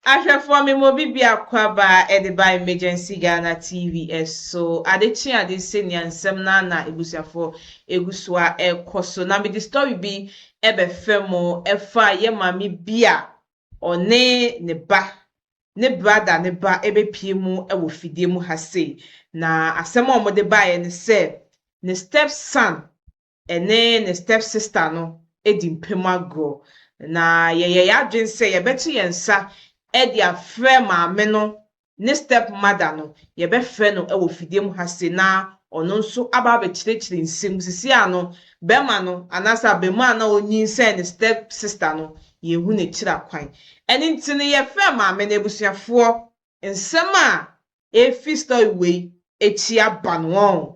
Ahwɛfoɔ me mo bi biako aba ɛde ba Emergency Ghana TV ɛso ade kye ade sɛ nea nsɛm na na ebusuafoɔ egu so a ɛkɔ so na mede story bi ɛbɛfɛ mo ɛfa yɛ maame bi a ɔne ne ba ne brother ne ba ɛbɛpie mu ɛwɔ fidie mu ha sei. Na asɛm a wɔde baeɛ ne sɛ ne step son ɛne ne step sister no edi mpem agorɔ, na yɛyɛ yɛn adwene sɛ yɛbɛto yɛn nsa ɛde afrɛ maame no ne step mother no. Yɛbɛfrɛ no ɛwɔ fidie mu ha sei na ɔno nso aba abɛkyerɛkyerɛ nsɛm sisi ano. Bɛrima no anaasɛ abɛɛmaa na onyinsɛn ne step sister no, yɛnhu n'akyiri akwan. Ɛne nti no yɛfrɛ maame no. Abusuafoɔ, nsɛm a efi story wei akyi aba no wɔn,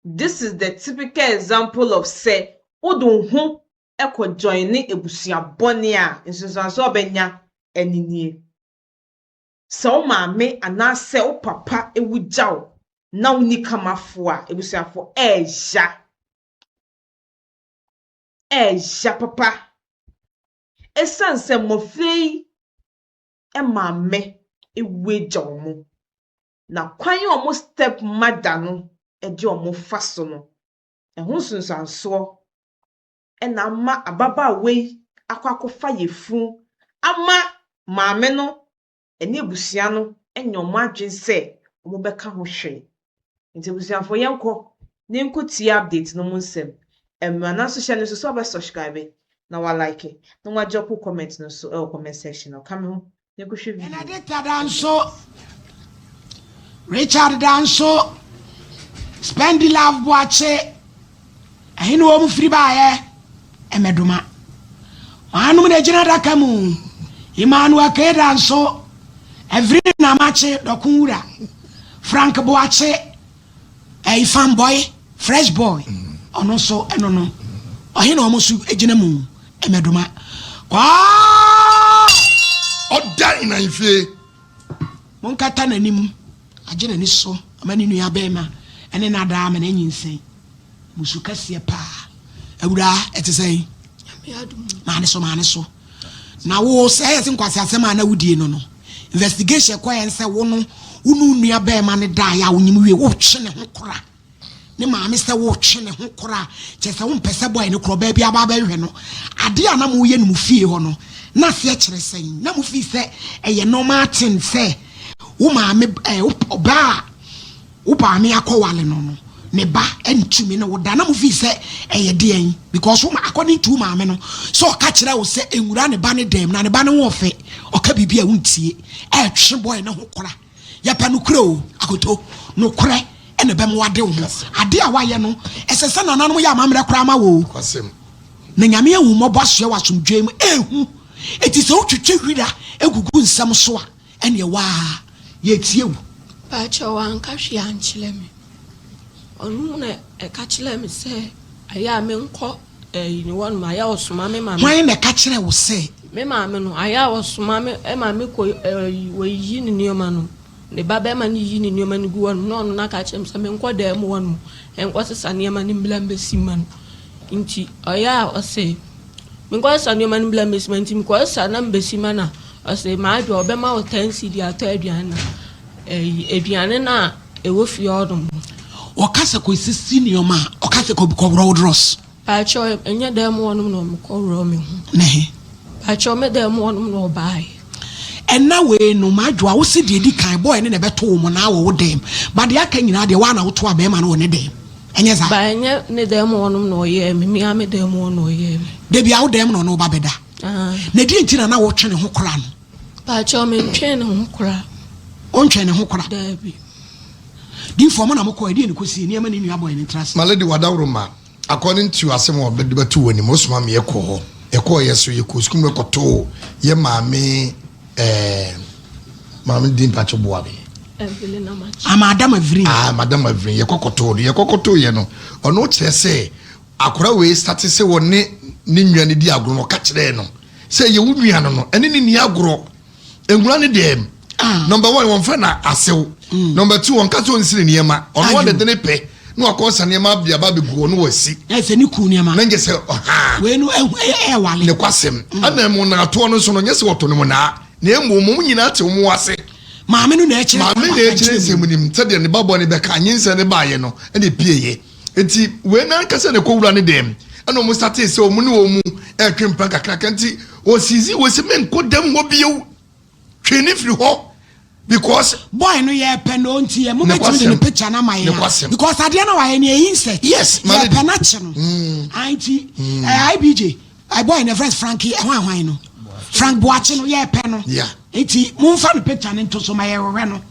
this is the typical example of sɛ wode wo ho kɔ join ne abusua bɔne a, nsunsuanso a ɔbɛnya ɛne nie. Sɛ wo maame anaasɛ wo papa ewu gya wo na wonni kamafoɔ a, abusuafoɔ, ɛɛya ɛɛya papa, ɛsiane sɛ mmɔfra yi maame ewu agya wɔn na kwan a wɔn step mother no de wɔn fa so no, ɛho nsunsuansoɔ ɛna ama ababaawa yi akɔ akɔfa yafunu ama maame no ne abusua no anya wɔn adwene sɛ wɔbɛka ho hwee. Nti abusuafoɔ, yɛnkɔ na yɛnkɔtie update no mu nsɛm. Mmerɛ no nso hyɛ no nso sɛ wobɛ subscribe na wa like na wa drop comment no nso ɛwɔ comment section na ɔka me ho na yɛnkɔhwɛ video. Benedicta Danso, Richard Danso, Spendi Love Boakye, ɛhe ne wɔn mu firi baayɛ? Ɛmɛdoma. Wɔanom na gyina adaka mu. Emmanuel K Danso, Evelyn Amakye Dɔko Wura, Frank Boakye, ɛyi fan boy, Fresh Boy, ɔno nso ɛno no. Ɔhe na wɔn nso gyina mu? Ɛmɛdoma. Kwaa! Ɔda nnanfie. Monkata n'anim, agye n'ani so ama ne nua bɛrima ɛne n'adaa ama n'anyinsɛn musu kɛseɛ paa. Awuraa, ɛte sɛn? Maane so, maane so na wo sɛ ɛyɛ sɛ nkwasi asɛm a na wodie no investigation kɔ yɛn sɛ wo no wo ne wo nua bɛrima ne daa yɛ a wonyim wie, wotwe ne ho kora ne maame sɛ wotwe ne ho kora kyerɛ sɛ wompɛ sɛ bɔyɛ ne korɔ baabi aba bɛhwɛ no. Adeɛ a na moyɛ no mu fie hɔ no na aseɛ kyerɛ sɛn? Na mo fii sɛ ɛyɛ normal thing sɛ wo maame ɔbaa a wo maame akɔwale no ne ba ntumi ne wo da? Na mo fii sɛ ɛyɛ deɛn? Because wo according to wo maame no sɛ ɔka kyerɛ wo sɛ nwura ne ba ne dɛm na ne ba ne ho ɔfɛ, ɔka biribi a wontie, ɛɛtwe bɔyɛ ne ho kora. Yɛpɛ nokorɛ o, akoto nokorɛ ɛna bɛma wade wo ho. Ade a wayɛ no, ɛsɛ sɛ nananom yɛ amammerɛ koraa ma wo o. Kwasɛm. Na Nyame ahu mmɔbɔ asoɛ wɔ asomdwoe mu. Ɛhu ɛti sɛ wotwitwe wira egugu nsɛm so a, ɛneɛ waa yɛtie wo. Paakyɛ, wanka hwee ankyerɛ me. Ɔno na ɛka kyerɛ me sɛ ayɛ a menkɔ ɛyi ne hɔnom, ayɛ a ɔsoma me ma me. Hwan na ɛka kyerɛ wo sɛ? Me maame no, ayɛ a ɔsoma me ma me kɔ ɛyi, wɔyiyi ne nneɛma no, ne ba bɛrima no yiyi ne nneɛma no gu hɔnom, na ɔno n'aka kyerɛ me sɛ menkɔ dan mu hɔnom nkɔ sesa nneɛma no mbla mbɛsi ma no. Nti ɔyɛ a ɔse menkɔ sesa nneɛma no mbla mbɛsi ma. Nti mekɔ sesa na mbɛsi ma na ɔse maadwa ɔbɛma wo 10 cedi atɔ aduane, na ɛyi aduane no a ɛwɔ fie hɔnom no. Ɔka sɛ kɔsisi nneɔma a, ɔka sɛ kɔworɔ wo drɔs? Paakyɛ, ɛnyɛ dan mu hɔnom na ɔmekɔworɔ me ho. Ne he? Paakyɛ, me dan mu hɔnom na ɔbaeɛ. Ɛna wei no, maadwoa, wo se deɛ di kan bɔɛ ne na ɛbɛto wo mo naa wɔ wo dɛm ba, deɛ aka nyinaa deɛ woa na woto a bɛrima no wɔ ne dɛm, ɛnyɛ saa? Ba ɛnyɛ ne dan mu hɔnom na ɔyɛɛ me, mea me dan mu hɔ na ɔyɛɛ me. Da bia wo dɛm na ɔne wo ba bɛda? Ah. Na deɛ nti na wotwe ne ho kora no? Paakyɛ, mentwɛn ne ho koraa. Wontwɛn ne ho kora? Daabi. Difoɔ mo na mokɔ ɛdeɛ ne kɔsie nneɛma ne nua bɔɛ ne ntra se? My lady, wadaworo ma according to asɛm a ɔbɛde bɛto wɔ anim, ɔsoma me yɛkɔ hɔ. Yɛkɔɔ yɛ so yɛkɔ sukuu mu yɛkɔtoo yɛ maame, maame di mpakyɛ boa me. Evelyn Amakye. Ama Adam Avrin. Ah, Madam Avrin. Yɛkɔ kɔtoo no, yɛkɔ kɔtoo yɛ no, ɔno kyerɛ sɛ akora wei start sɛ wɔne ne nua no di agorɔ no, ɔka kyerɛɛ no sɛ yɛwo nua no ɛne ne ni agorɔ nwura ne dɛm. Ah. Number one, wɔn fɛ na asew. Number two, wɔn kasa onsiri nneɛma ɔno wɔn de ne pɛ. na wakɔ sa nneɛma de aba abɛgu hɔ na wasi. Na sɛ ne kunu nneɛma. Na nyɛ sɛ ɔhaa. Wei no ɛho ɛyɛ ɛwale. Ne kwasɛm. Ɛna mmonaatoɔ no nso no nyɛ sɛ wɔto no mmonaa na mmom wɔn nyinaa te wɔn ase. Maame no na ɛkyerɛ. Maame na ɛkyerɛ nsɛm nim sɛdeɛ ne ba bɔne bɛka nyinsɛn no baeɛ no ɛna ɛpieeɛ. Nti wei no ankasa na ɛkɔwura ne dɛm ɛna wɔn startee sɛ wɔn ne wɔn mu ɛretwe mpena kakraka nti ɔsizi wɔ sɛ menkɔ dɛm hɔ bio. Twe ne firi hɔ because. Boy no yɛ pɛ no nti yɛ mo bɛtumi de ne picture no ama yɛn a because adeɛ no wayɛ no yɛ insect yes yɛ pɛ no akye no nti IBJ boy no friends Frankie ɛhwan hwan no Frank Boakye no yɛ pɛ no nti momfa no picture no nto so ma yɛhwehwɛ no.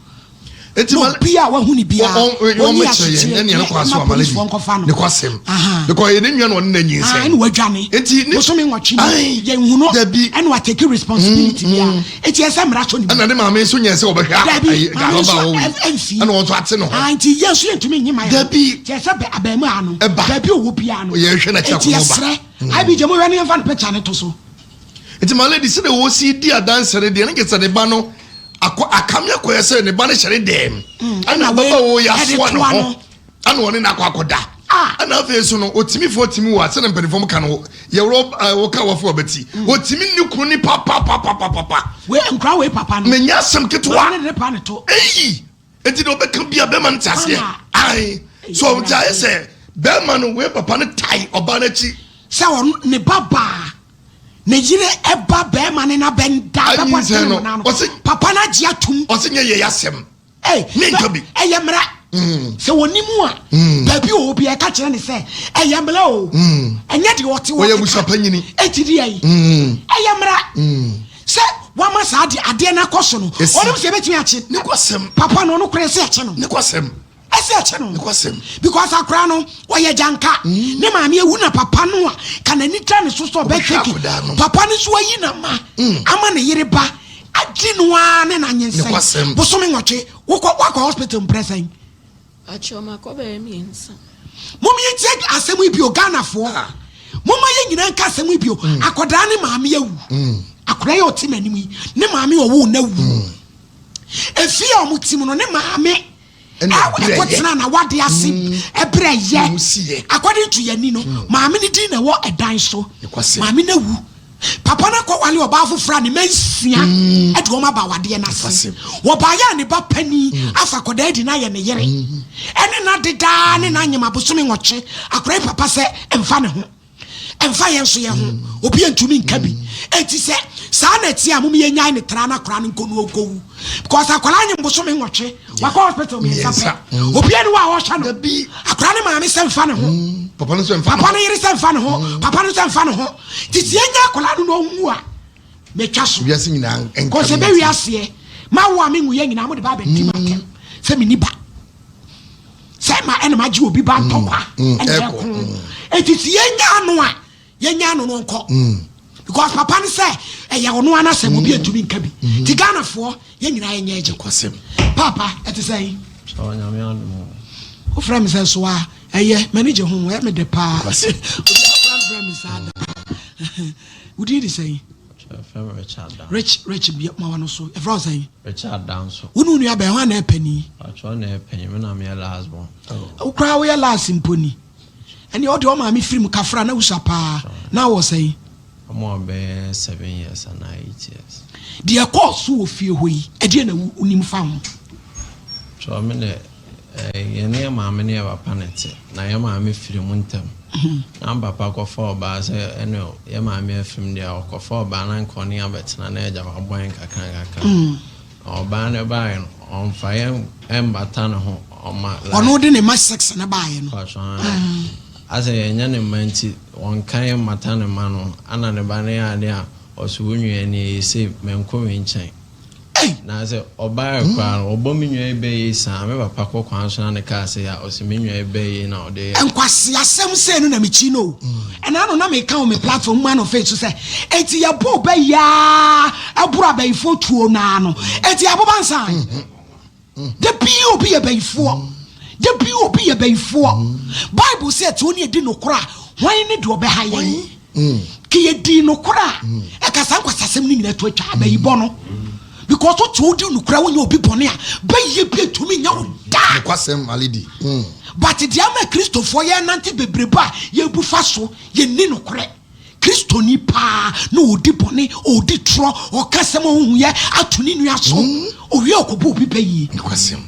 Eti ma obi a wahu ne biara wɔn kyerɛ yɛn ɛne ɛno kwan so ama lady nkɔfa no ne kwasɛm because ɛyɛ ne nua na ɔne na nyinsɛn ɛna wadwane eti ne bosome nwɔtwe ni yɛn hu no ɛna wa take responsibility bia eti ɛsɛ mmara sɔ ne mu ɛna ne maame nso nyɛ sɛ ɔbɛhwɛ dabi maame nso ɛnfi ɛna wɔn nso ate ne ho nti yɛn nso yɛntumi nyi ma yɛn dabi ti ɛsɛ bɛ abɛɛmu ano baabi owó bia no yɛhwɛ na eti ɛsrɛ ayi mo hwɛ ne yɛn fa ne picture ne to so. Eti ma lady sɛ de wɔsi di adanse ne deɛ ne kesa ne ba no. Akɔ akame akɔyɛ sɛ ne ba no hyɛ ne dɛm mm, ɛna ababaawa yi asoa ne ho ɛna ɔne no akɔ akɔda ɛna afei nso no otimi fo otimi wɔ asɛ na mpanimfoɔ mu ka no yɛwɔ wɔka wɔfo ɔbɛti mm. otimi ne kunu ni papapapapapa. Wei nkura wei papa no. Menya asɛm ketewa. Maame ne pa ne to. Eyi eti de ɔbɛka bia bɛrima no te aseɛ ayi so ɔmo te ayɛ sɛ bɛrima no wei papa no tae ɔbaa n'akyi. Sɛ ɔno ne ba baa. Ne yere ba bɛɛma ne na bɛn da bɛbɔ dene no na no papa no agye atum. Ɔse nyɛ yɛi asɛm. Ei Me nka bi. Ɛyɛ mmara. Sɛ wɔni mu a baabi ɔwɔ biara ɛka kyerɛ ne sɛ ɛyɛ mmara o. Ɛnyɛ deɛ ɔte hɔ Ɔyɛ abusua panyini. Eti deɛ yi ɛyɛ mmara. Sɛ wama saa adeɛ no akɔ so no ɔnim sɛ ɛbɛtumi akye. Ne kwasɛm. Papa no ɔno koraa ɛsɛ ɛkye no. Ne kwasɛm. Ɛsɛ ɛkyɛ no. Nokwasɛm. Because akora no ɔyɛ gyanka. Mm. Ne maame awu na papa no a ka n'ani tra ne so sɛ ɔbɛhwɛ ke. Papa no nso ayi na ma mm. ama ne yere ba adi no ara ne n'anyensɛn. Bosome nwɔtwe wokɔ wakɔ hospital mprɛ sɛn? Akyɛ ɔmakɔ bɛyɛ mmiɛnsa. Mom yɛntie asɛm yi bio Ghanafoɔ. Ah. Momma yɛn nyinaa nka asɛm yi bio. Mm. Akwadaa ne maame awu. Mm. Akwadaa yi ɔte m'anim yi ne maame ɔwoo no awu. Mm. Efie a wɔte mu no ne maame a ɛkɔtena na wade ase ɛbrɛ yɛ according to yɛn ni no hmm. maame no din na ɛwɔ ɛdan so maame no awu papa no akɔwale ɔbaa foforɔ a ne ma nsia hmm. ɛde wɔn aba awadeɛ no ase wɔbaayɛ a ne ba panin hmm. afa akɔdaa adi no ayɛ ne yere ɛne na dedaa ne na anyem abosome nwɔtwe akora yi papa sɛ ɛmfa ne ho Ɛmfa yɛn nso yɛn ho, obi ntumi nka bi. Enti sɛ saa na ɛteɛ a, mom yɛnyae ne tra na akwadaa no nkɔ no ɔnkɔwu. Because akwadaa nyem bosome nwɔtwe, wakɔ hospital mmiɛnsa pɛ. Mm. Obi ani wɔ a ɔhwɛ no. Akwadaa ne maame sɛ mfa ne ho. Mm. Papa no sɛ mfa Papa no yere sɛ mfa ne ho. Mm. Papa no sɛ mfa ne ho. Nti sɛ yɛnya akwadaa no na ɔnwu a, metwa so. Wiase nyinaa nka. Kɔsɛ bɛ wiaseɛ, ma wo a menwu yɛ nyinaa mo de ba abɛdi ma atɛm sɛ menni ba. Sɛ ma ɛna magye obi ba ntɔkwa mm, mm, ɛna ɛko mm. eti si yɛnya ano a yɛnya ano no nkɔ because papa no sɛ ɛyɛ ɔno ara sɛ obi ntumi nka bi mm-hmm. ti Ghanafoɔ yɛn nyinaa yɛnyɛ agye papa ɛte sɛ yi wofrɛ me sɛ so a ɛyɛ m'ani gye ho ɛyɛ me dɛ paa obi akora mfrɛ me saa da wodin de sɛn Rich Rich bia ma wano so yɛfrɛ wo sɛn? Richard Danso. Wo ne wo nua bɛn hwan na ɛpɛ ni? Patrɔ na ɛpɛ me na meyɛ last born. Wo koraa woyɛ last mpo ni. Ɛneɛ wo deɛ wo maame firi mu kafra na wosua paa na wɔ sɛn? Ɔmo bɛyɛ 7 years anaa 8 years. Deɛ ɛkɔɔ so wɔ fie hɔ yi ɛdeɛ na wonim fa ho? Patrɔ me deɛ Yɛne yɛn maame ne yɛn papa na ɛte, na yɛn maame firi mu ntɛm. Na me papa kɔfa ɔbaa sɛ ɛne yɛn maame afiri mu deɛ a, ɔkɔfa ɔbaa na anka ɔne yɛn abɛtena na agya wabɔ yɛn nkakra nkakra. Na ɔbaa no baeɛ no, ɔmfa yɛn mmata ne ho, ɔma like. Ɔno de ne mma six no baeɛ no. Mpakyɛ aane. Asɛ yɛnyɛ ne mma nti, ɔnka yɛn mmata ne mma no ho. Ana ne ba no yɛ adeɛ a, ɔse wo nua nie, sei, menkɔ wei nkyɛn. Ei! Na sɛ ɔbaeɛ koraa no, ɔbɔ me nua yi bɛ yei saa, me papa kɔ kwan so na ne kaa sei a, ɔse me nua yi bɛ yei na ɔde yɛ. Nkwaseasɛm sei no na mekyi no o. Ɛna ano na meka wɔ me platform mu ano fei so sɛ, enti yɛbɔ ɔbɛ yi ara ɛboro abayifoɔ tuo no ara no, enti yɛaboba nsa an? Da biara obi yɛ bayifoɔ. Da biara obi yɛ bayifoɔ. Bible sɛ ɛte hɔ ne yɛdi nokorɛ a, hwan ne deɛ ɔbɛha yɛn? Ke yɛdii nokorɛ a, ɛka saa nkwasasɛm no nyinaa to atwa abayibɔ no. Because wote wodi nokora wonyɛ obi bɔne a, bɛyɛ bi ntumi nyɛ wo da. Nokwasɛm Malady. But deɛ ama Kristofoɔ yɛnante bebrebe a yɛbu fa so, yɛnni nokorɛ. Kristoni paa na ɔdi bɔne, ɔdi torɔ, ɔka asɛm a ɔnhuyɛ ato ne nua so, ɔwie a ɔkɔbɔ obi bayie. Nokwasɛm.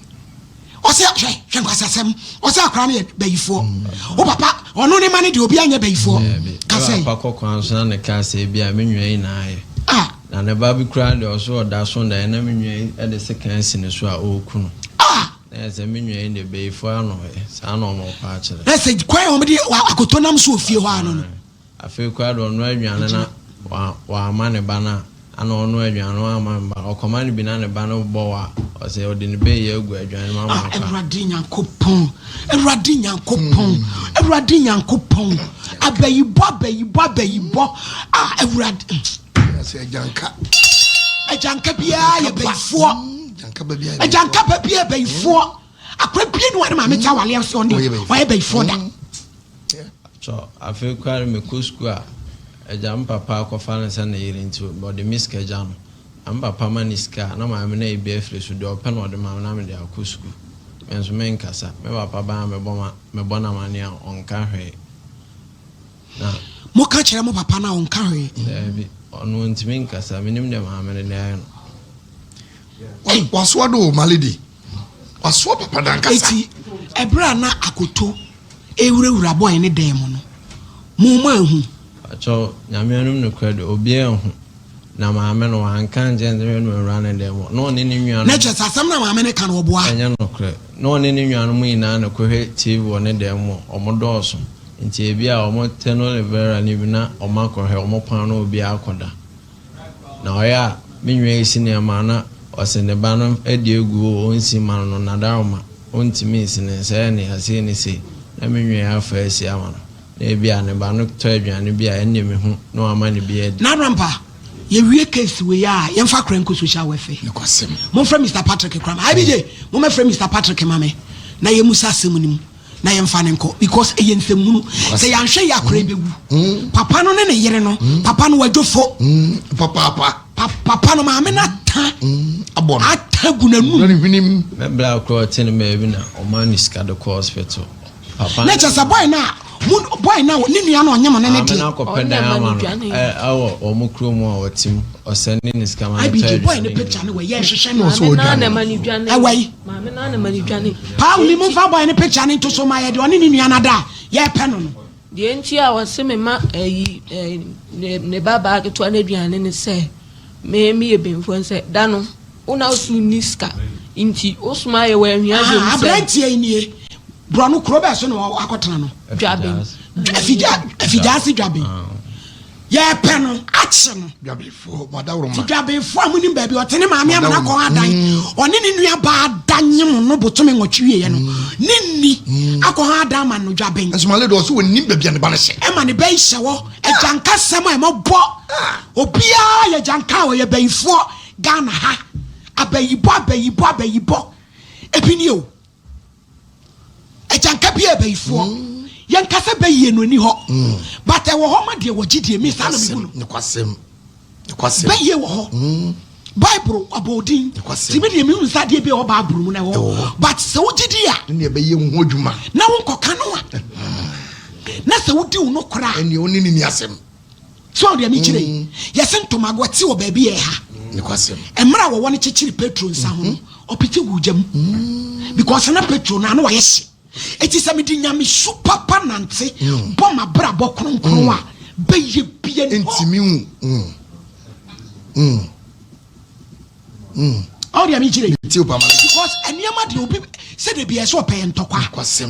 Ɔsɛ hwɛ hwɛ nkwasiasɛm. Ɔsɛ akora no yɛ bayifoɔ. Wo papa ɔno ne ma no deɛ obi anyɛ bayifoɔ. Daabi. Ka Me sɛ. papa kɔ kwan so na ne kaa sɛ ebia me nua yi na ayɛ. Ah. Na ne ba bi koraa deɛ ɔso ɔda so daeɛ na me nua yi de sekan asi ne so a ɔreku no. Ah. Na ɛyɛ sɛ me nua yi deɛ bayifoɔ ano ɛ. Saa na wɔn pa akyerɛ. Na sɛ kwan a wɔde akoto nam so wɔ fie hɔ ano no. Afei koraa deɛ ɔnoa aduane na wamma ne ba no a, ana ɔnoa aduane no wamma ne ba no, ɔkɔma no bi na ne ba no bɔ wa a, ɔsɛ ɔde ne bɛyɛ agu aduane mu ama Ah, akɔ a. Awurade Nyankopɔn, Awurade Nyankopɔn, Awurade Nyankopɔn, abayibɔ, abayibɔ, abayibɔ, ah, Awurade. Sɛ agyanka. Agyanka biara yɛ bayifoɔ. Agyanka ba biara. Agyanka ba biara yɛ bayifoɔ. Akora bie ni wa ne maame te awale ase ɔne ɔyɛ bayifoɔ da. Kyɔ, afei koraa no mekɔ sukuu a, agya me papa akɔfa no sɛ ne yere nti ɔde me sika gya no. Na me papa ma no sika a, na maame no ayi bi afiri so, deɛ ɔpɛ na ɔde ma me na mede akɔ sukuu. Me nso menkasa. Me papa ba a mebɔ ma mebɔ no amaneɛ a, ɔnka hwee. Na. Moka kyerɛ mo papa no a, ɔnka hwee? Daabi, ɔno ɔntumi nkasa. Mennim deɛ maame no de ayɛ no. Wasoa do o, my lady. Wasoa papa no ankasa. Enti, ɛberɛ a na akoto rewurawura bɔe ne dan mu no, mo mo anhu? Pakyɛw, Nyame anom nokorɛ de, obiara anhu. Na maame no, wanka ankyerɛ no sɛ hwɛ na wawura ne dan mu hɔ. Na ɔne ne nuanom. Na kyerɛ sɛ asɛm no a maame no ka no, ɔboa? Ɛnyɛ nokorɛ. Na ɔne ne nuanom nyinaa na ɛkɔhwɛ TV wɔ ne dan mu hɔ. Wɔdɔɔso. Nti ebia wɔn tenovela no bi na wɔakɔhwɛ, wɔpɔn a na obiara akɔda. Na ɔyɛ a me nua yi si nneɛma a na ɔse ne ba no adi agu o ɔnsi mma no no nadaroma ɔntumi nsi ne nsa yɛ nea sei ne sei na me nua yi afa asi ama no na ebi a ne ba no tɔ aduane bi a ɛnneɛ mehu na wama no bi adi. Na Rampa, yɛwie case wei a yɛmfa akora nkɔ social welfare. Nokwasɛm. Momfrɛ Mister Patrick koraa ma. IBJ, mommɛfrɛ Mister Patrick ma me na yɛmmusa asɛm no mu. na yɛmfa no nkɔ because ɛyɛ nsɛmhunu sɛ yɛanhwɛ yɛ akora yi bɛwu papa no ne ne yere no papa no wadwofo papaapa papa no maame no ata abɔ no ata gu n'anum Me bra koraa ɔte ne baabi na ɔma no sika de kɔ hospital papa na kyɛ sɛ boy no a mo boy no a ne nua no ɔnyem no ne maame deɛ no akɔpɛ dan ama no ɛwɔ wɔn kurom a ɔte mu ɔsɛnde ne sika ma no tɔ IBJ boy aduane no picture no wɔ yɛ hwehwɛ no Ɔsɛ Maame naa ɔdwane. na ɛma no dwane. Ɛwɔ yi. Maame naa na ɛma no dwane. Paa wuli mo nfa boy no picture no nto so ma yɛ deɛ ɔne ne nua no ada a yɛpɛ no no. Deɛ nti a ɔse me ma ayi eh, ne, ne ba baa ketewa no aduane ne sɛ me meyɛ benfoɔ sɛ da no wo na so nni sika nti wo soma yɛ wɔ ahia Aha, dwom sɛ aberanteɛ yi nie borɔno kuro bɛɛ so na wakɔtena no Dwaben. Afigya afigyaase dwaben. Yɛpɛ no akye no. Dwabenfoɔ, mo adaworoma. Ti dwabenfoɔ a monim baabi ɔte ne maame amena kɔn adan. Ɔne ne nua baa da nyem no botome nwɔtwe wieɛ no. Ne nni akɔ ha adan ma no dwaben. Nso my lady ɔse ɔnnim baabi a ne ba no hyɛ. Ɛma ne ba yi hyɛ hɔ. Agyanka sɛm a ɛmɔbɔ. Obiara yɛ agyanka a ɔyɛ bayifoɔ Ghana ha. Abayibɔ abayibɔ abayibɔ. Ebi nie o. Agyanka biaa bayifoɔ. Yɛnka sɛ bayie no ɛni hɔ. But ɛwɔ hɔ ma deɛ wɔgye die. Me saa na mehu no. Nokwasɛm. Nokwasɛm. Bayie wɔ hɔ. Bible ɔbɔ odin. Nokwasɛm. Ti me deɛ mehu sɛ adeɛ bi a ɛwɔ Bible mu na ɛwɔ hɔ. But sɛ wogye di a. Ne deɛ ɛbɛyɛ wo ho adwuma. Na wonkɔka no a. Na sɛ wodi wo nokorɛ a. Ɛnneɛ wo ne no nni asɛm. So ahu deɛ mekyerɛ yi? Yɛse ntomagoa ti wɔ baabi yɛ ha. Mmerɛ a wɔwɔ no kyekyere Petro nsa ho no, ɔpete guu gya mu. Because na Petro no ano ayɛ hye. Eti sɛ mede nyamesu papa nante bɔ m'abrabɔ kronkron a, bɛyɛ bia ni hɔ. Ntimi wu. Ɔwɔ deɛ mekyerɛ yi? Because nneɛma deɛ obi sɛ de bia ɛsɛ ɔpɛ yɛ ntɔkwa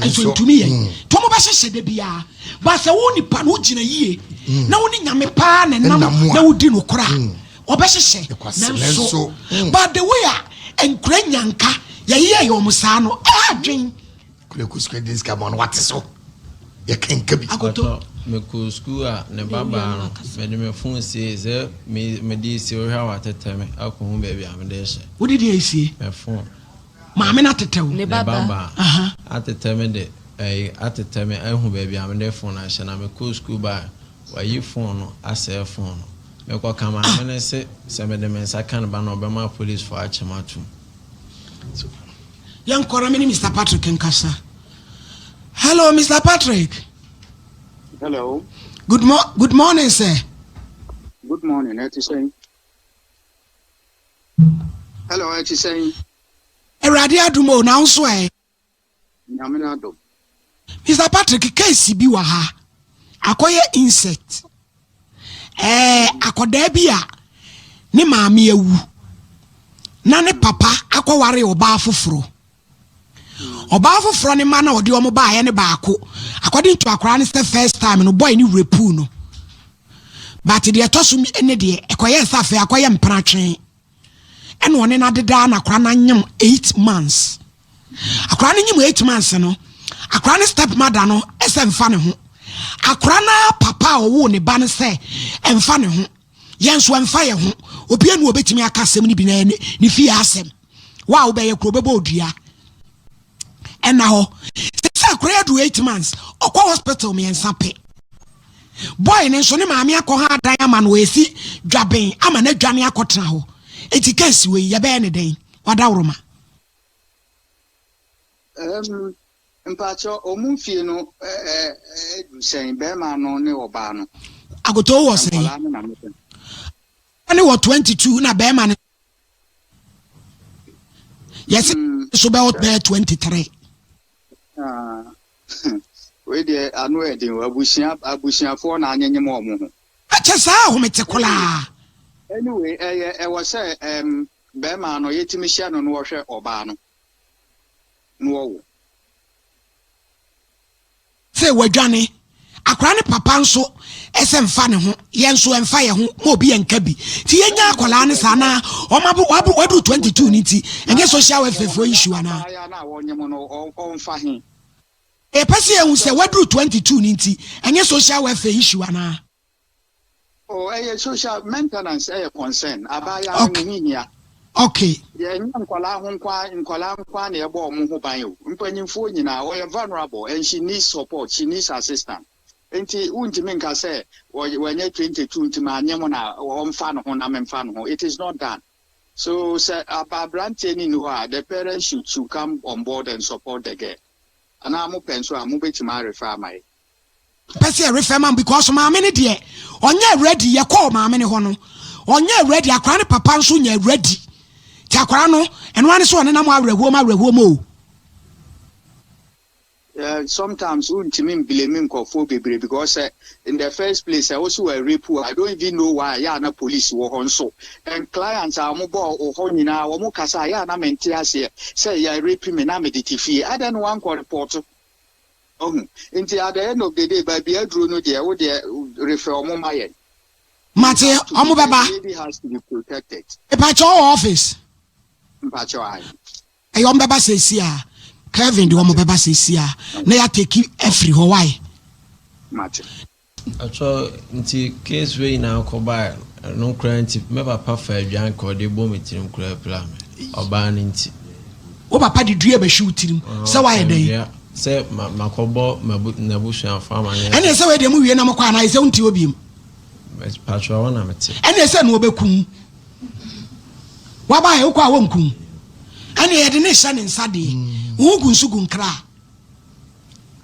nso ntumi yɛ nti wɔn bɛhyehyɛ de bia ba sɛ wo nipa no wogyina yie na wo ne nyame paa na ɛnam na wodi no kora ɔbɛhyehyɛ nanso but the way a nkura nyanka yɛyɛ yɛ wɔn saa no ɛha adwen. Kura kɔ sukuu de sika ma no wate so yɛ kanka bi. Akoto. Mekɔɔ sukuu a ne ba baa no mede me phone siee sɛ mede sie wohwɛ a watetɛ me akɔhu baabi a mede rehyɛ. Wode deɛ esie? Me phone. Maame no atetɛ wo? Ne ba baa atetɛ me de ɛyi atetɛ me ahu baabi a mede phone ahyɛ na mekɔɔ sukuu baa wayi phone no asɛe phone no. Mekɔka maame no se sɛ mede me nsa ka ne ba no a ɔbɛma apolicefoɔ akye me atom. Yɛnkɔ na me ne Mister Patrick nkasa. Hello, Mister Patrick. Hello. Good, mo good morning, sir. Good morning. Ɛte sɛn? Hello, ɛte sɛn? Awurade adum o, na nso ɛ. Nyame no adom. Mr. Patrick, case bi wɔ ha. Akɔyɛ insect. Ɛɛ akɔdaa bi a ne maame awu na ne papa akɔware ɔbaa foforɔ. Ɔbaa foforɔ ne ma na ɔde wɔn baeɛ ne baako. According to akwaraa no sɛ first time no boy ne rape no. But deɛ ɛtɔ so ne deɛ ɛkɔyɛ sɛ afei akɔyɛ mpratwe. Ɛna ɔne no adedaa na akwaraa no anyem 8 months. Akwaraa no nyim 8 months no, akwaraa no step mother no ɛsɛ mfa ne ho. Akwaraa no papa a ɔwoo ne ba no sɛ ɛmfa ne ho. Yɛn nso ɛmfa yɛn ho. Obiara nu obetumi aka asɛm no bi na ne ne fie asɛm. Wa a wobɛyɛ kuro bɛbɔ odua. Ɛna hɔ sɛ akwaraa adu 8 months, ɔkɔ hospital mmiɛnsa pɛ. Boy ne nso ne maame akɔ ha adan ama no, esi dwaben ama n'adwane akɔtena hɔ. Eti case wei yɛbɛyɛ ne den wadaworoma? Mpakyɛ, ɔmo mfie no ɛdu sɛn, bɛrima no ne ɔbaa no? Akoto wɔ sɛn? Nkwadaa no na mepɛ. Ne wɔ 22 na bɛrima no yɛsɛ so bɛwɔ bɛyɛ 23. Ah, wei deɛ ano ɛden o. Abusua abusuafoɔ na anyenyem ɔmo ho. Ɛkyɛ saa ahomete koraa. Anyway, ɛyɛ ɛwɔ sɛ bɛrima no yɛtumi hyɛ no na wɔhwɛ ɔbaa no na wɔwo. Sɛ wadwane, akwaraa ne papa nso ɛsɛ mfa ne ho, yɛn nso ɛmfa yɛn ho ma obi yɛn nka bi. Nti yɛnya akwaraa ne saa na ɔma bo wabo waduru 22 ne nti ɛnyɛ social welfare foɔ issue anaa? Abaayewa no a wɔnyem no ɔmfa he? Yɛpɛ sɛ yɛhu sɛ waduru 22 ne nti ɛnyɛ social welfare issue anaa? O, ɛyɛ social maintenance, ɛyɛ concern. Abaayewa no ne ho hia. Yɛnyɛ nkwadaa ho nkwa, nkwadaa nkwa na ɛbɔ ɔmo ho ban o. Mpanyinfoɔ nyinaa wɔyɛ vulnerable and she needs support, she needs assistance. Nti wuntumi nka sɛ wɔnyɛ 22 nti maa nyɛ na ɔmfa ne ho na memfa ne ho. It is not done. So sɛ aberanteɛ ni ni hɔ a, the parents should come on board and support the girl. Anaa mo pɛ nso a, mo bɛtumi arefer ama yɛ. Pɛ sɛ yɛrefer ma because maame no deɛ ɔnyɛ ready. Yɛkɔɔ maame no hɔ no, ɔnyɛ ready. Akwaraa ne papa nso nyɛ ready. Nti akwaraa no ɛno ane sɛ ɔnenam awerɛhoɔ mu awerɛhoɔ mu o. Sometimes wontumi mblame nkɔfoɔ bebree because in the first place wosi wɔ rape, I don't even know why yɛ ana police wɔ hɔ nso, and clients a wɔn bɔ wɔ hɔ nyinaa wɔn kasa yɛ ana mente aseɛ sɛ yɛ rape me na mede te fie adan no wankɔ report ɔhu. Nti at the end of the day, baabi aduro no deɛ, wo deɛ refer ɔmo ma yɛn. Mate, ɔmo bɛba. The lady has to be protected. Ìpàkyɛ, ɔwɔ office? Mpakyɛ ayi. Ɛyɛ ɔmo bɛba sɛsi a, Kevin de ɔmo bɛba sɛsi a na yɛatake afiri hɔ wae. Mate. Atɔ nti case wei nyinaa kɔbaa ɛno koraa nti me papa fa aduan ka ɔde bɔ me tirim koraa pira me, ɔbaa no nti. Wo papa de dua bɛhwe wo tirim sɛ woayɛ dɛn? Sɛ makɔbɔ n'abusuafo amaneɛ. Ɛne sɛ wei deɛ mu wie na mokɔ anaa sɛ wonte hɔ biem? Patro, hɔ na mete. Ɛne sɛ no wɔbɛkum waba yɛ wokɔ a wɔnkum. Ɛne yɛde ne hyɛ ne nsa deɛ wo gu nso gu nkra.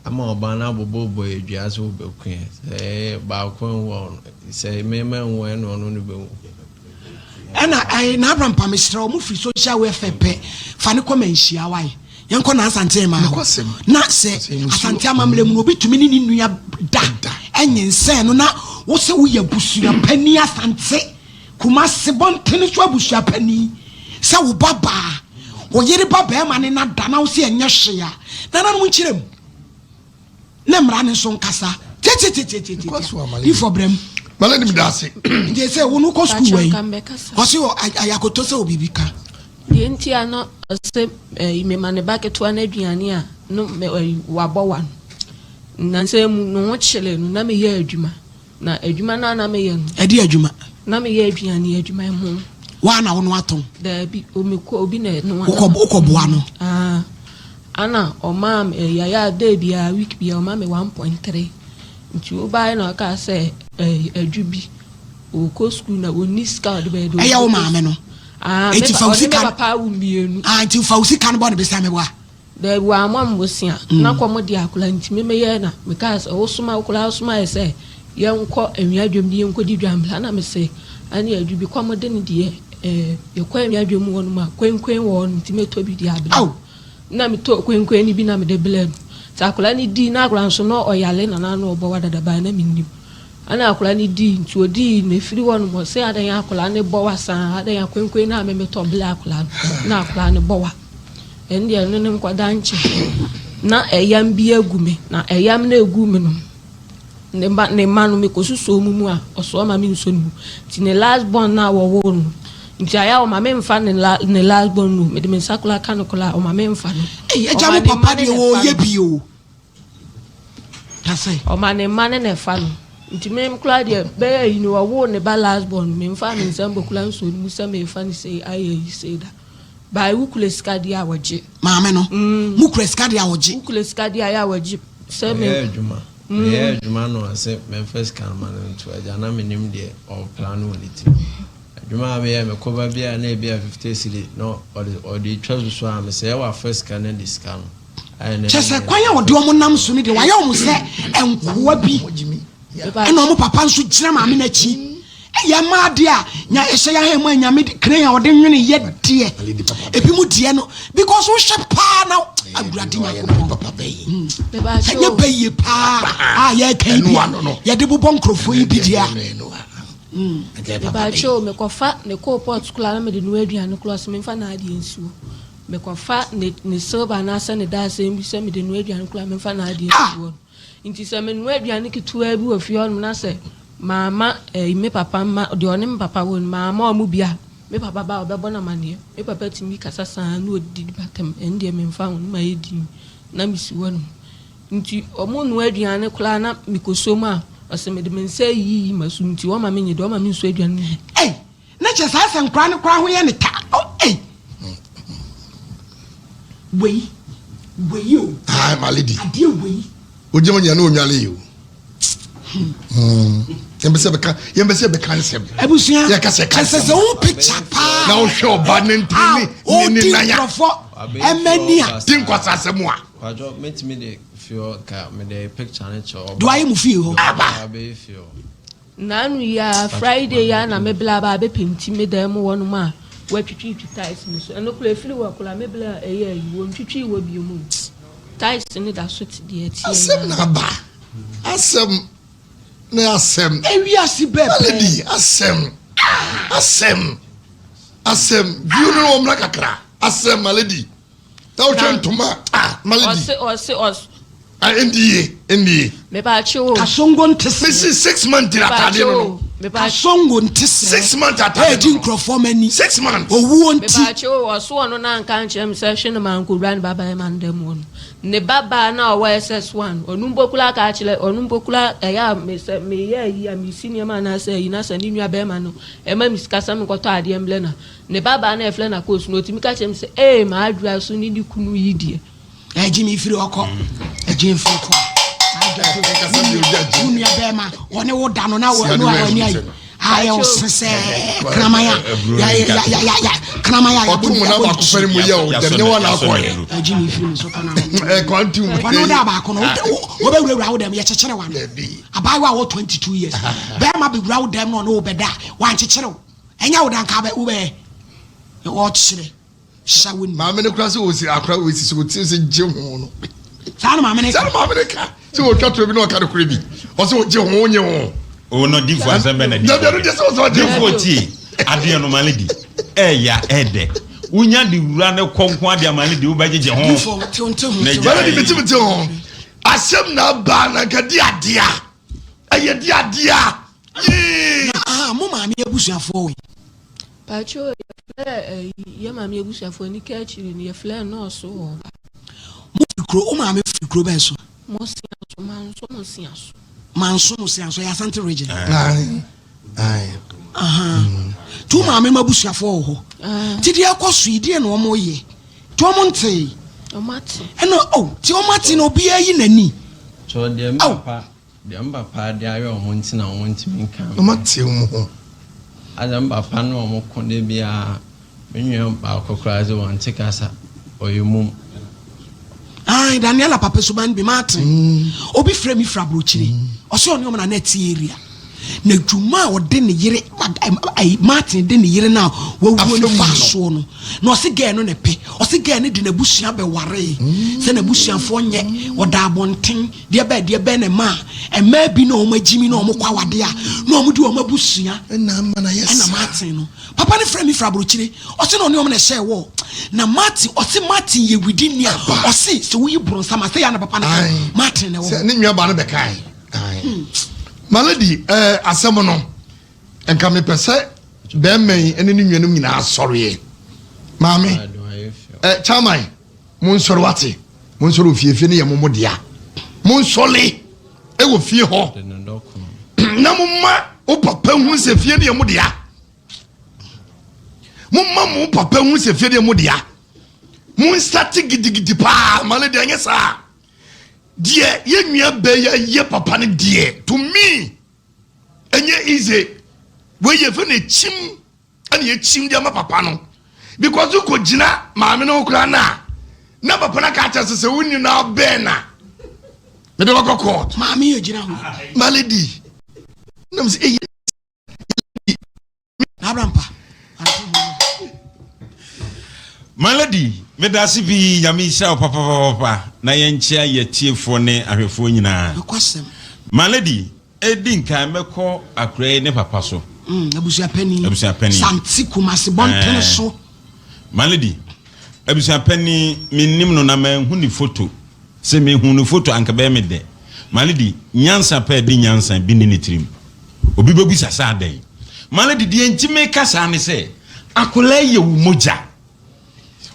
Ama ɔbaa no abobɔbɔ adua sɛ wobɛku ɛ, sɛ baako nwu a, sɛ mema nwu ɛne ɔno no bɛwu. Ɛna ɛyɛ na Abraham pa mesrɛ wo, mo firi social welfare pɛ, fa ne kɔ ma nhyia wae. Yɛnkɔ na Asante ma hɔ na sɛ Asante amammerɛ mu no, obi tumi ne ne nua da ɛnyɛ nsɛn no na wo sɛ woyɛ abusua pani Asante Kumase bɔntene so abusua pani sɛ wo ba baa wo yere ba bɛrima ne na da na wo sɛ ɛnyɛ hwee a, nananom nkyerɛ mu ne mmara ne nso nkasa tietietie ifɔ brɛ mu. Mala nim da ase. Nti sɛ wo no kɔ sukuu wɔ yi, ɔse ayakoto sɛ obibi ka. Deɛ nti a na ɔsɛ ɛyi mema ne ba ketewa no aduane a no ɛyi wabɔ wa no, nansa mu ne ho kyerɛ no na meyɛ adwuma, na adwuma no a na meyɛ no. Ɛde adwuma? Na meyɛ aduane adwuma mu. Waa na wo no atɔn? Daabi, omekɔ obi na ɛno. Wokɔ boa no? Aa, ana ɔmaa me ɛyi ayɛ a day biara, week biara ɔmaa me 1.3. Nti wobaeɛ na ɔkaa sɛ ɛyi adwu bi. Ɔkɔ sukuu na ɔnni sika a ɔde bɛyɛ dɛ. Ɛyɛ wo maame no. Ah, me Eti pa fa wo ɔne me sika. papa awo mmienu. Ah, nti fa wo sika no bɔ ne besa meboa. Daabi wammɔ me bosea. Na kɔm de akwadaa nti me meyɛɛ na mekaa sɛ wosoma wo koraa wosoma yɛ sɛ yɛnkɔ awia dwam ne yɛnkɔdi dwa mbra na mese ɛne adwu bi kɔm de no deɛ ɛɛ yɛkɔ awia dwam hɔ nom a kwenkwen wɔ hɔ nom nti mɛtɔ bi de abrɛ Ao. Na metɔɔ kwenkwen no bi na mede brɛɛ no. Nti akwadaa no dii na akwadaa nso na ɔyare na n'ano ɔbɔ wa dada baa na mennim. Ɛna akwadaa no dii nti odii na efiri hɔ nom ɔse adan akwadaa no bɔ wa saa adan akwenkwen no a me metɔ brɛ akwadaa no na akwadaa no bɔ wa. Ɛno deɛ ɛno ne nkɔda nkyɛn. Na ɛyam bi agu me na ɛyam no egu me no ne mma ne mma no mekɔsusuo mu mu a ɔsoa ma me nsuo no mu nti ne last born no a wɔwoo no nti ayɛ a ɔma me mfa ne la ne last born no mede me nsa koraa ka no koraa ɔma me mfa no. Ei agya Ɔma mo ne papa mma ne deɛ na ɛfa wɔyɛ no. bi o. Ka sɛ. Ɔma ne mma ne na ɛfa no nti me koraa deɛ bɛyɛ ayi no ɔwoo ne ba last born no memfaa me nsa mbɔkura nsuo no mu sɛ merefa no sei ayɛ ayi sei da. By wo kura sika deɛ a wɔgye. Maame no, mo kura sika deɛ a wɔgye. Wo kura sika deɛ a yɛ a wɔgye. Sɛ me. Meyɛ adwuma. Meyɛ adwuma na ɔse memfa sika no ma no nto agya na menim deɛ ɔreplan wɔ ne tirim. Adwuma a meyɛ mekɔ ba bi a na ebi a 50 cedi na ɔde ɔde retwa susu a mesɛ yɛ wafa sika no adi sika no. Ayɛ Kyerɛ sɛ kwan a ɔde wɔn nam so no deɛ wayɛ wɔn sɛ nkoa bi. Ɛna wɔn papa nso gyina maame no akyi. Ɛyɛ mmaa deɛ a nya ɛhyɛ yɛn ahɛn mu a nyame de kren a ɔde nwene yɛ deɛ. Ebi mu deɛ no because wohwɛ paa na awurade nyankopɔn. Ɛnyɛ bɛyie paa a yɛreka yi bi a yɛde bobɔ nkurɔfoɔ yi bi deɛ a. Mepakyɛw mekɔfa ne coal pot koraa na mede noa aduane koraa ɔse memfa n'adeɛ nsi hɔ. Mekɔfa ne ne silver anaasɛ ne dadesɛn bi sɛ mede noa aduane koraa memfa n'adeɛ nsi hɔ. Nti sɛ menoa aduane ketewaa bi wɔ fie hɔnom na sɛ mamma ɛyi me papa mma, deɛ ɔne me papa wɔ no, mamma wɔn bi a, me papa ba a, ɔbɛbɔ no amaneɛ. Me papa tumi kasa saa na ɔdidi m'atɛm, ɛno deɛ memfa ho, na mayɛ dinn na mesi hɔnom. Nti wɔnoa aduane koraa na mekɔsɔ mu a, ɔse mede me nsa reyiyi m'aso nti ɔmma menyɛ dɛ, ɔmma mensɔ aduane no bi. Ei! Na kyerɛ saa sɛ nkoraa no koraa ho yɛ ne ta oh ei. Wei wei o. Ah my lady. Adeɛ wei. Ogye mo nyɛ no onwale yi o. Hmm. Yɛn bɛ sɛ bɛka yɛn bɛ sɛ bɛka nsɛm. Abusua. Yɛ kasa ka nsɛm. Kyɛ sɛ wo picture paa. Na wohwɛ ɔba ne ntiri ne ne ne nan a. Ɔdi nkurɔfoɔ ɛmɛ ni a. Di nkwasa asɛm a. Kwadwo mɛtumi de fie hɔ ka mede picture no kyerɛ ɔba. Do ayɛ mu fie hɔ. Aba. Abɛyɛ fie hɔ. Naanu yi ara, Friday yi ara na me bla aba abɛpenti me dan mu hɔnom a wɔatwitwitwi tiles no so. Ɛno koraa ɛfiri hɔ koraa me bla a ɛyɛ ayi, wɔntwitwii hɔ biom o. Tiles no da so te deɛ ɛteɛ Asɛm no na ara. aba. Asɛm ne asɛm. Ewiase bɛɛ pɛɛ. Melody asɛm. Asɛm. Asɛm. View no wɔ mmra kakra. Asɛm my lady. Na wohwɛ ntoma ah my lady. Ɔse ɔse ɔse. Ah ɛndi yie ɛndi yie. Mepatwo o. Kasongo nte sɛ. Mesi 6 months gyina ataade no no. Kasongo nte sɛ. 6 months ataade no no. Ɛdi nkurɔfoɔ ma ni. 6 months. Owuo nti. Mepatwo o ɔso ɔno na anka ankyerɛ me sɛ hwe no ma ankɔwura ne ba barima no dan mu hɔ no. Ne ba baa no a ɔwɔ SS1 ɔno mpo koraa ka akyerɛ ɔno mpo koraa ɛyɛ a me sɛ meyɛ ayi a mesi nneɛma anaasɛ ayi na sɛ ne nua barima no ɛma me sika sɛ menkɔtɔ adeɛ mbrɛ no a ne ba baa no a yɛfrɛ no Akos no ɔtumi ka kyerɛ me sɛ ee m'adwoa so ne ne kunu yi deɛ. Ɛgye me firi ɔkɔ ɛgye mfiri kɔ wo nua bɛrima ɔne wo da no na wani ayi ayɛ wo se sɛ kraman a kraman a ɔto mu na baako fɛre mu yɛ o dɛm ne wɔn akɔ yɛ ɛgye me firi me so kɔ na ɛkwantum ɔne wo da baako no wobɛwurawura wo dɛm yɛkyekyere wa no abaayewa a wɔ 22 years bɛrima bɛwura wo dɛm na ɔne wo bɛda wankyekyere wo ɛnyɛ wo da nka wobɛyɛ ɔkyerɛ Hyɛ wo ni. Maame no kura sɛ osi akora wɔ esi so oti sɛ gye ho no. Saa na maame no ka. Saa na maame no ka. Sɛ otwa toro bi na ɔka no kore bi. Ɔsɛ ogye ho nye ho. O no difo asɛm bɛ na difo. Dabi ɛno deɛ sɛ ɔsɛ ɔgye ho. Difo tie adeɛ no maame di ɛɛya ɛɛdɛ. Wonya de wura ne kɔ nko adeɛ maame di wobɛgyegye ho. Difo te nte ho. Maame di mete mete ho. Asɛm na aba na nka di adeɛ a. Ɛyɛ di adeɛ a. Yee. Na mo maame abusuafoɔ wɔ. Pacho yɛfrɛɛ ɛyi yɛ maame abusuafoɔ ani ka akyire no yɛfrɛɛ nɔɔso wɔ hɔ ba. Mo firi kuro wo maame firi kuro bɛn so? Mosiaso manso mosiaso. Manso mosiaso ɛyɛ Asante region. Ayi ayi. Ti wo maame mo abusuafoɔ wɔ hɔ. Ti deɛ ɛkɔ so yi deɛ na wɔn yɛ ti wɔn ntee. Wɔn ate. Ɛna oh ti wɔn ate na obiara yi n'ani. Kyɛw deɛ me papa. Deɛ me papa de ayɛ wɔn nti na wɔntumi nka me. Wɔate wɔn ho. Asɛ me papa ne wɔn ko da biara. Me nua baako koraa dze ɔnntse kasa, ɔyɛ mum. Ae Daniela papa suban bi mate. Obi frɛ me firi aburokyire. Ɔsɛ ɔne ɔmo na na ɛte area. Na dwuma a ɔde ne yere ayi Martin de ne yere no a wawuo no faa soɔ no na ɔse girl no na ɛpɛ. Ɔse girl no de n'abusua bɛwaree sɛ n'abusuafoɔ nyɛ ɔda abɔnten deɛ bɛɛ deɛ bɛɛ na ɛmaa mmaa bi na ɔmo agyimi na ɔmo kɔ awadeɛ a na ɔmo de ɔmo abusua ɛna Martin no. Papa no frɛ me firi abrokyire ɔse na ɔne ɔmo na ɛhyɛɛ wɔ na Martin ɔse Martin yɛ widi ni a ɔse sɛ woyi bronsam a sɛ yɛ na papa no ka Martin na ɛwɔ hɔ. Ne nua ba no bɛkae. My lady eh, asɛm no nka mepɛ sɛ bɛrima yi ne ne nuanom nyinaa sɔreɛ. Maame eh, chairman monsɔre wate monsɔre ofie fie no yɛ mo mo dea monsɔre ɛwɔ fie hɔ na momma wo papa hu sɛ fie no yɛ mo dea momma mo papa hu sɛ fie no yɛ mo dea monsate gidigidi paa ma no deɛ ɛnyɛ saa deɛ yɛ nua bɛyɛ yɛ papa no deɛ to me ɛnyɛ easy wei yɛ fɛ no kyim ɛna yɛkyim de ama papa no because wokɔ gyina maame no ho koraa no a na papa no aka kyerɛ sɛ sɛ wonni no abɛn na mede bɛkɔ court. Maame yɛ gyina hɔ. My lady nam sɛ ɛyɛ. Abrampa. My lady medase pii Nyame nhyira wo papapapapa na yɛnkyea yɛtiefoɔ ne ahwɛfoɔ nyinaa. Nokwasɛm. My lady Edi nkan mɛkɔ akora yi ne papa so. Mm, abusuapanin. Abusuapanin. Sante Kumasi bɔntene eh, so. My lady, abusuapanin mennim no na manhu ne foto. Sɛ mehu ne foto anka bɛyɛ me dɛ. My lady, nyansa pɛ de nyansa bi ne ne tirim. Obi bɛbisa sɛ adɛn. My lady, deɛ nti meka saa ne sɛ, akwadaa yi yɛ wo mogya.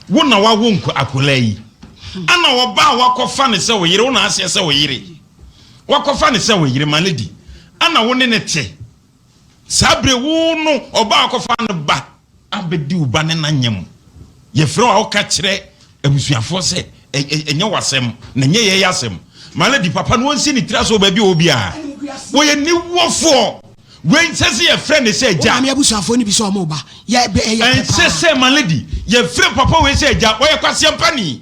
Wo na wawo nko akwadaa yi. Ana ɔbaa wakɔfa ne sɛ wo yere, wo na aseɛ sɛ wo yere. Wakɔfa no sɛ wo yere ma no di. Ana wo ne no te? Saa bere wo no ɔbaa akɔfa no ba abɛdi wo ba ne na nyam. Yɛfrɛ wo a woka kyerɛ abusuafoɔ sɛ ɛnyɛ w'asɛm na ɛnyɛ yɛn asɛm. Ma no di papa no ɔnsi ne tiri ase wɔ baabi a ɔwɔ biara. Wɔyɛ niwɔfoɔ. Wei nsɛ sɛ yɛfrɛ no sɛ agya. Wo maame abusuafoɔ no bi sɛ wɔn ba. Yɛ ɛyɛ pɛ paa. Ɛnsɛ sɛ ma no di. Yɛfrɛ papa wei sɛ agya. Ɔyɛ kwaseampani.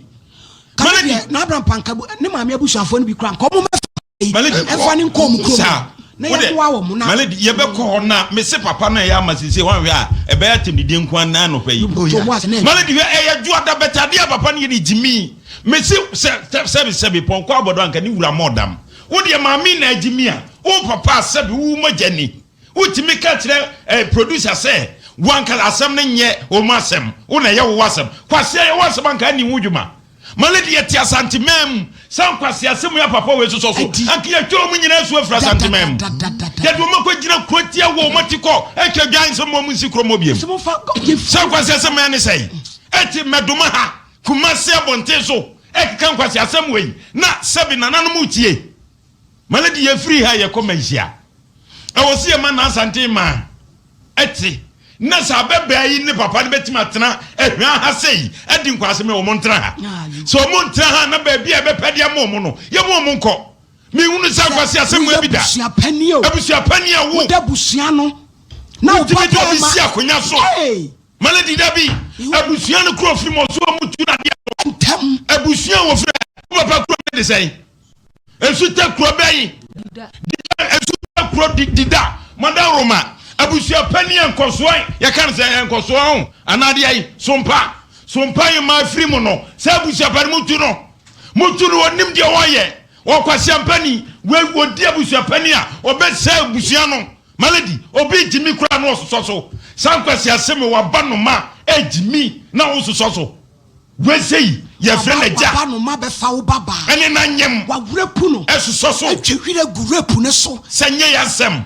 Kane deɛ na Abraham panka ne maame abusuafoɔ no bi kora nka ɔmo mɛfa yi ɛmfa ne nkɔ ɔmo kurom na yɛboa wɔn na. Maledi yɛbɛkɔ hɔ na mese papa no ɛyɛ ama sese wɔn hwɛ a ɛbɛyɛ atɛmdidie nko ara na anɔpa yi. Maledi hwɛ ɛyɛ dwoada bɛtɛ adeɛ a papa no yɛ ne gyimi mese sɛ sɛbi sɛbi pɔnkɔ abɔdɔ anka ne wura mɔ dam wo deɛ maame na agyimi a wo papa sɛbi wo mogya ni. Wotumi ka kyerɛ eh, producer sɛ wankasa asɛm no nyɛ wɔn asɛm, wo na ɛyɛ wo asɛm. Kwasea yɛ w'asɛm anka anni ho dwuma. Ma lady yɛte Asanteman mu, saa nkwasea asɛm yi a papa wei sosɔ so, anka yɛatwa wɔn nyinaa asu afiri Asanteman mu. Yɛde wɔn akɔgyina kuro tia wɔ wɔn ati kɔ atwa dwan sɛ wɔn nsi kurom hɔ biom. Saa nkwasea asɛm yi ne sɛn? Ɛte Mmɛdoma ha, Kumasi abɔnten so, ɛkeka nkwasea asɛm wei, na sɛbi nananom retie. Ma lady yɛfiri ha yɛkɔ Manhyia. Ɛwɔ sɛ yɛma N'Asante maa ɛte na sɛ abɛbaa yi ne papa no bɛtumi atena ahwia ha sei adi nkwaasɛm yi, wɔn ntena ha. Sɛ wɔn ntena ha na baabi a ɛbɛpɛ de ama wɔn no, yɛma wɔn nkɔ. Menhunu sɛ nkwasi asɛm wei bi da. Woyɛ abusuapanin o. Abusuapanin a wo. Woda abusua no na wo Wotumi ba de obi bɛrima. si akonnwa so. Hey! Malady dabi. Abusua no kuro firi mu ɔso wɔn tu na adeɛ so. Ntɛm. Abusua wɔ firi wo papa kuro ne de sɛn? Nsu tɛ kuro bɛn? Dida. Nsu tɛ kuro di dida. Mada Roma. Abusua panyin yɛ nkɔsoɔ yɛka no sɛ yɛ nkɔsoɔ ho anaa adeɛ yi sompa sompa yi maa firi mu no sɛ abusua panyin mu tu no mu tu no wɔnim deɛ wɔyɛ wɔkwasi ampani wɔdi abusua panyin a wɔbɛsɛ abusua no. Malady, obi gyimi koraa na ɔsosɔ so. Saa nkwasiasɛm yi waba no ma ɛgyimi na wososɔ so. Wei sei yɛfrɛ no agya. Waba no ma bɛfa wo ba baa. Ɛne na nyem. Wa rape no. Ɛsosɔ so. Atwa wira gu rape no so. Sɛ nyɛ yasɛm.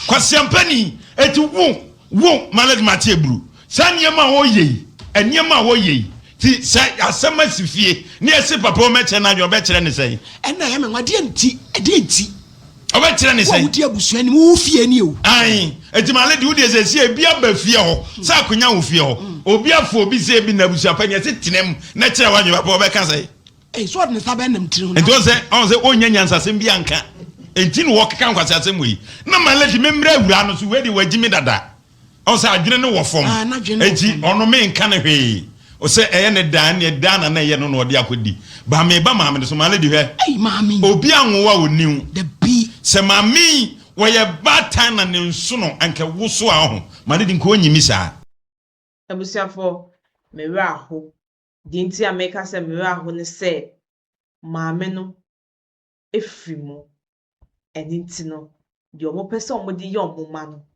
Kwasiampani, eti wo, wo, Malady mate aburu. Saa nneɛma a wɔyɛ yi, nneɛma a wɔyɛ yi, ti sɛ asɛm asi fie ne yɛse papa ɔmɛkyerɛ n'adwene ɔbɛkyerɛ ne sɛn? Ɛna ɛyɛ me nwa, deɛ nti, ɛdeɛ nti. Ɔbɛkyerɛ ne Wo a sɛn? wodi abusua anim, wo fie ni o. Ae, eti maame de wo deɛ sɛ sie ebi aba fie hɔ, sɛ akonya wɔ fie hɔ, obi afa obi sɛ ebi na abusua pa ni ɛsɛ tena mu na kyerɛ w'adwene papa ɔbɛka sɛn? Ei, so ɔde ne nsa bɛnam tiri ho na. Nti ɔn sɛ, ɔn sɛ ɔnnya nyansasɛm bi anka. Enti na wɔkeka nkwaseasɛm wei. Na my lady memmrɛ awuraa no so, wei deɛ wagyi me dada. Ɔhu sɛ adwene no wɔ fam. Ah, n'adwene no wɔ Enti fam. ɔno menka no hwee. Sɛ ɛyɛ ne daa neɛ daa na na ɛyɛ no na ɔde akɔdi. Ba meba maame no so, my lady hwɛ. Ei, maame yi. Obi anwo wo a ɔnni wo. Dabi. Sɛ maame yi wɔyɛ baatan na ne nsono anka woso a ɔho. My lady nka ɔnyi me saa. Abusuafoɔ, me werɛ aho. Deɛ nti a meka sɛ me werɛ aho ne sɛ, maame no firi mu. Ɛno nti no, deɛ wɔpɛ sɛ wɔde yɛ wɔn mma no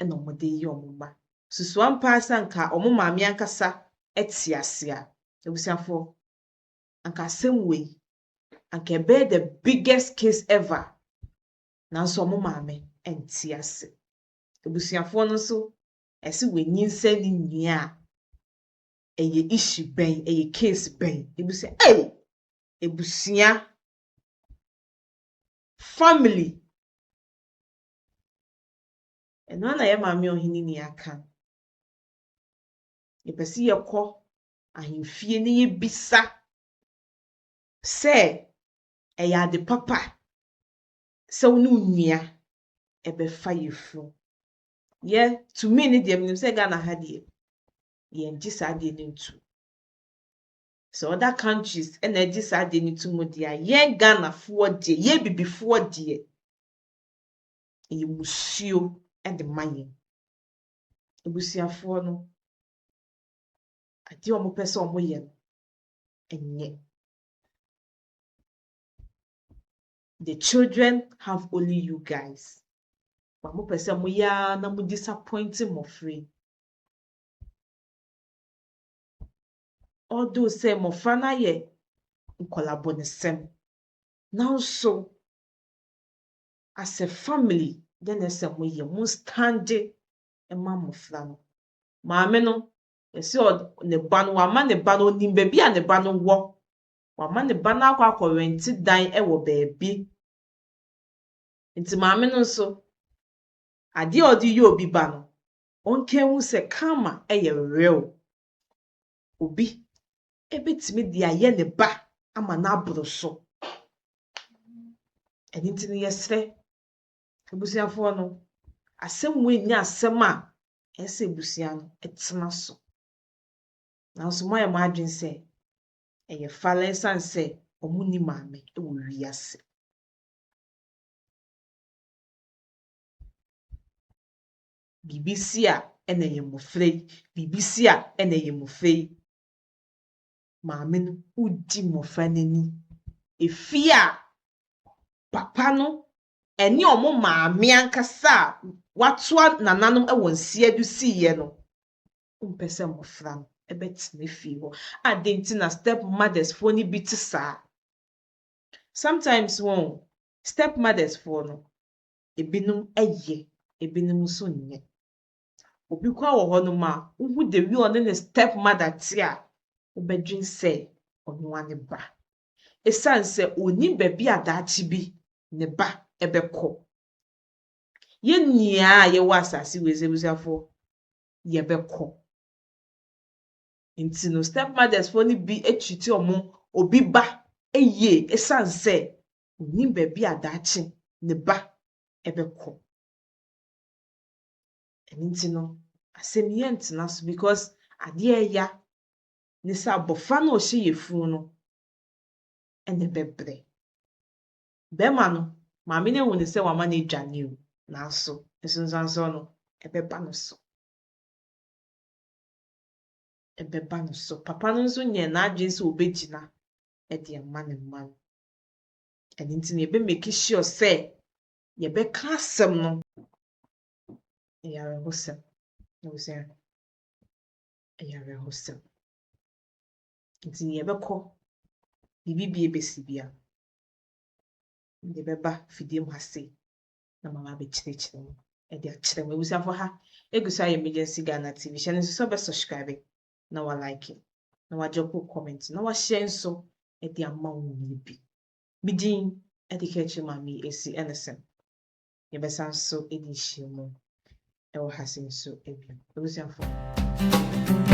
na wɔde yɛ wɔn mma. Susu ampa ara sɛ anka wɔn maame ankasa te ase a, abusuafoɔ, anka asɛm wei, anka ɛbɛyɛ the biggest case ever. Nanso wɔn maame nte ase. Abusuafoɔ no nso, ɛsɛ wɔanyinsɛn ne nua a, ɛyɛ issue bɛn, ɛyɛ case bɛn? Abusua, ei! Abusua, family. Ɛno ara na yɛn maame ɔhene ni aka. Yɛpɛ sɛ yɛkɔ ahemfie na yɛbisa sɛ ɛyɛ ade papa sɛ wo ne wo nua ɛbɛfa yafunu. Yɛ to me ne deɛ menim sɛ Ghana ha deɛ yɛngye saa adeɛ no ntu. Sɛ other countries na ɛgye saa adeɛ no to mu deɛ a, yɛn Ghanafoɔ deɛ, yɛn Abibifoɔ deɛ, ɛyɛ musuo de ma yɛn. Abusuafoɔ no, adeɛ a wɔpɛ sɛ wɔyɛ no, ɛnyɛ. The children have only you guys. But mopɛ sɛ moyɛ ara na mo disappoint mmɔfra yi. Although sɛ mmɔfra no ayɛ nkɔlabɔnesɛm, nanso as a family dɛn na ɛsɛ sɛ moyɛ? Mo stande ma mmɔfra no. Maame no, yɛse ɔd ne ba no, wama ne ba no, onim baabi a ne ba no wɔ. Wama ne ba no akɔ akɔ rɛnte dan wɔ baabi. Nti maame no nso, adeɛ a ɔde yɛ obi ba no, ɔnka nhu sɛ karma yɛ real. Obi bɛtumi de ayɛ ne ba ama no aboro so. Ɛno nti no yɛsrɛ abusuafoɔ no, asɛm wei nyɛ asɛm a ɛsɛ sɛ abusua no tena so. Nanso moayɛ mo adwene sɛ ɛyɛ fala ɛsiane sɛ wɔnni maame wɔ wiase. Biribi si a ɛna ɛyɛ mmɔfra yi, biribi si a ɛna ɛyɛ mmɔfra yi. Maame no wodi mmɔfra no ani. Efie a papa no ɛne wɔn maame ankasa a watoa nananom wɔ nseɛ do siiɛ no, wompɛ sɛ mmɔfra no bɛtena fie hɔ. Adɛn nti na step mothers foɔ no bi te saa? Sometimes wɔn step mothers foɔ no, Ebinom yɛ, ebinom nso nyɛ. Obi koraa wɔ hɔnom a, wohu the way ɔne ne step mother te a, wobɛdwen sɛ ɔno ara ne ba. Esiane sɛ onnim baabi a daakye bi ne ba bɛkɔ. Yɛn nyinaa a yɛwɔ asase wei so abusuafoɔ, yɛbɛkɔ. Nti no step mothers foɔ no bi treat wɔn obi ba yie esiane sɛ onnim baabi a daakye ne ba bɛkɔ. Ɛno nti no asɛm yi yɛntena so because adeɛ a ɛya ne sɛ abɔfra no a ɔhyɛ yafunu no na ɛbɛbrɛ. Bɛrima no, maame no ahu no sɛ wama no adwane o, nanso nsunsuansoɔ no ɛbɛba no so. Ɛbɛba no so. Papa no nso nyɛɛ n'adwene sɛ ɔbɛgyina de ama ne mma no. Ɛno nti no yɛbɛ make sure sɛ yɛbɛka asɛm no. Ɛyɛ awerɛhosɛm. Abusua, ɛyɛ awerɛhosɛm. Nti yɛbɛkɔ biribi bi ɛbɛsi bia, yɛbɛba fidie mu ha sei na maba abɛkyerɛkyerɛ mu ɛde akyerɛ mu. Abusuafo ha egu so ayɛ Emergency Ghana TV. Hyɛ no nso sɛ ɔbɛ subscribe na wa like na wa drop comment na wa share nso ɛde ama wo nua bi. Me din ɛde ka akyire maame yi esi ɛne sɛm. Yɛbɛsan so adi nhyiamu ɛwɔ ha sei nso bio. Abusuafo.